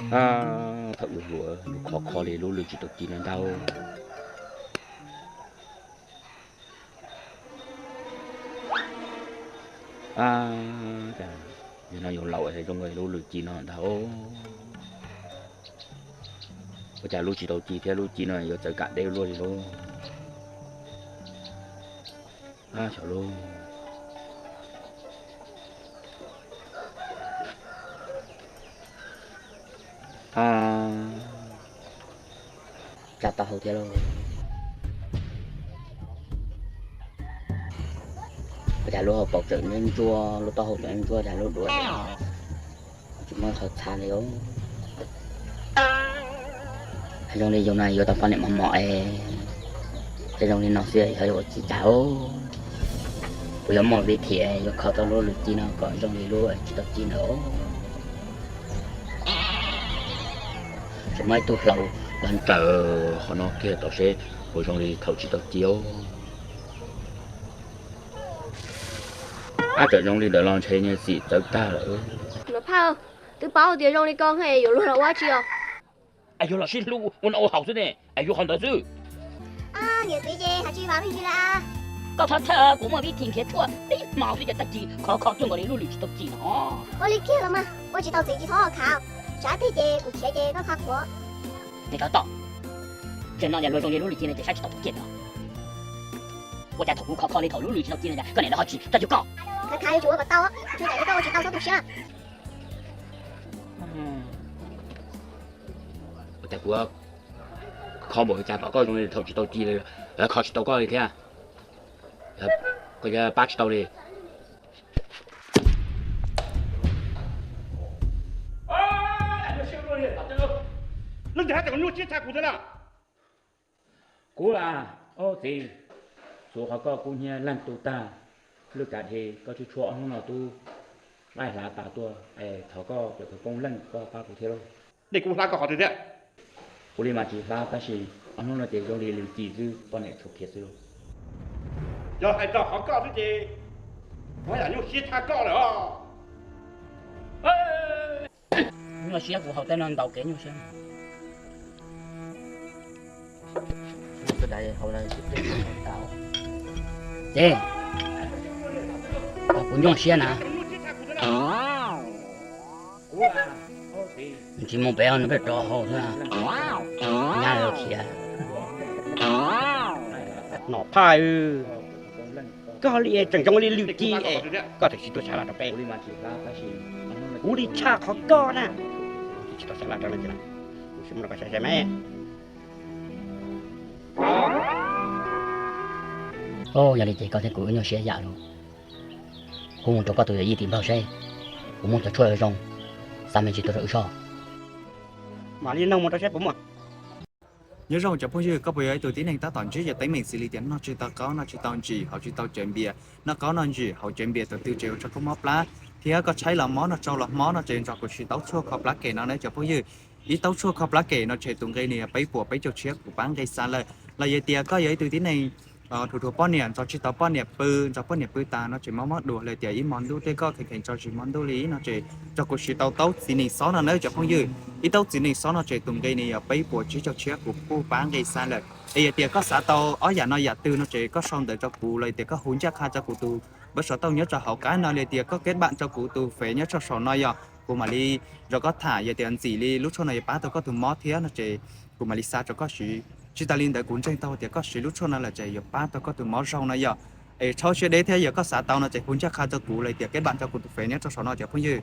Thaum yus hluas yus khov kho li lub lwm tsis tau ci no ntag. Yog no yus laus zoo li lub lwm ci no ntag. Ua cas lub tsis tau ci thiab lub ci no yuav txawv kam deb luaj li lauj. Xyov lauj. Tsa taub hau thiab lauj. Ua cas lub hauv paus tseem ntsuab, lub taub hau tseem ntsuab, cas lub duav tsis muaj qhov txha li os. Zoo li yus no yuav tau poj niam mos mos es, es zoo li no xwb yog yuav ua tsis tau. Kuv yuav muaj vib thim yuav kho tau lub lwm ci no kom zoo li lub tsis tau ci ntawd. Tseem muaj ib tug hlau los ntsawm qhov no kiag tod seb puas zoo li thaum tsis tau ci os. Ab, tseem zoo li ntawd los ntshe niag txim txawv tag lawm. Niam phauj, twb paub tias zoo li koj es yuav luag los ua tsi os? Es yuav los sib hlub ua noj ua haus xwb ne, es yuav qhov ntawd xwb. Niam txiv ces hais tsis vam me ntsis lawm. Koj thov thawj kuv muaj vib thim nrhiav tshuaj tib hmo xwb ces tag kis khov kho cuag nkaus li lub lwm tsis tau ci no. Ua li kiag los mas, ua tsis tau txiv tsis txhob khav, tsam ib teg ces kuv khiav ces koj qha qhuav. Niag tsov tom, zaum no niag luag zoo li lub lwm ci no ces saib tsis tau kiag no. Ua cas thaum kuv khov kho li thaum lub lwm tsis tau ci no cas koj niam lawv ho tsis tso cuag koj? Khav khav yuav tsum ua kom tau, tsis tau koj ua tsis tau txhob tu siab. Ua cas kuv kho npaum li cas tom koj zoo li thaum tsis tau ci li, kho tsis tau koj li thiab, koj pab tsis tau li. Leej twg hais tias kuv nyuaj siab tshaj kuv thiab na? Kuv a, txiv, txhua qhov koj kub hnyiab leej tu tag, lwj kav dhev koj tsuj tshuaj ob hnub no twb qaij hlav tas tuaj, es thov koj cov khawv koob leej koj pab kuv thiab lauj. Nej kuv hlab koj qhov twg thiab? Kuv li mas tsis hlab tab sis ob hnub no ces zoo li lwm ci xwb, poj niam tshuav khiav xwb lauj. Yog hais txog qhov koj xwb ces kuv yam nyuaj siab tshaj koj lawm os. Nyuaj siab kuv haus tej no ntau kev nyuaj siab. Ces kuv nyuaj siab na. Tsis mus pem nws peb rov haus xwb, nyab lawv khiav. Nom Phaj, koj li tseem zoo li lwm ci es koj tseem tsis tuaj sab laj rau peb. Kuv li tshaj qhov koj na, tsis tuaj sab laj rau no ces kuv sim muab rau koj saib saib me. Yog li ces koj thiab kuv wb nyuaj siab yam lauj. Kuv mus rau koj tus yawm yij tim npaug saib puas muaj cov tshuaj zoo, xa me ntsis tuaj rau wb soj. Mam li noog mus rau saib puas muaj. Nyob zoo cov phooj ywg, koj puas yog ib tug tib neeg tab tom ntsib yog teeb meem xws li tias noj tsis tau qaub, noj tsis tau ntsim, haus tsis tau cawv npias, noj qaub noj ntsim, haus cawv npias tus twg tseem ua rau koj mob plab, thiab koj tshaib los mob, noj tsau los mob no ces nrog kuv sim tau tshuaj kho plab kem no nawb cov phooj ywg. Ib tauv tshuaj kho plab kem no ces tus nqi nws yog peb puas peb caug tshiab kuv pab nqi xa lawm. Los yog tias koj yog ib tug tib neeg nrog tsis tau poj niam, nrog poj niam pw, nrog poj niam pw tas no ces mob mob duav li tias ib hmo ntuj tej koj kheev kheev tso zis hmo ntuj li no ces nrog kuv sim tau taub txiv nees xob no nawb cov phooj ywg. Ib taub txiv nees xob no ces tus nqi nws yog peb puas tsib caug tshiab kuv kuj pab nqi xa lawm. Es yog tias koj xav tau ob yam no yam twg no ces koj sau ntawv rau kuv los yog tias koj hu ncaj qha rau kuv tus npawb saum tauj nyob rau hauv qab no li tias koj keb npam rau kuv tus fev nyob rau saum no yog kuv mam li nrog koj tham, yog tias ntxim li lub tshuaj no yuav pab tau koj tus mob thiab no ces kuv mam li xa rau koj siv. Tsis tas li ntawd kuv ntseeg tau tias koj siv lub tshuaj no lawm ces yuav pab tau koj tus mob zoo no yog. Es txhob siab deb thiab yog koj xav tau no ces hu ncaj qha rau kuv los yog tias keb npam rau kuv tus fev nyob rau saum no cov phooj ywg.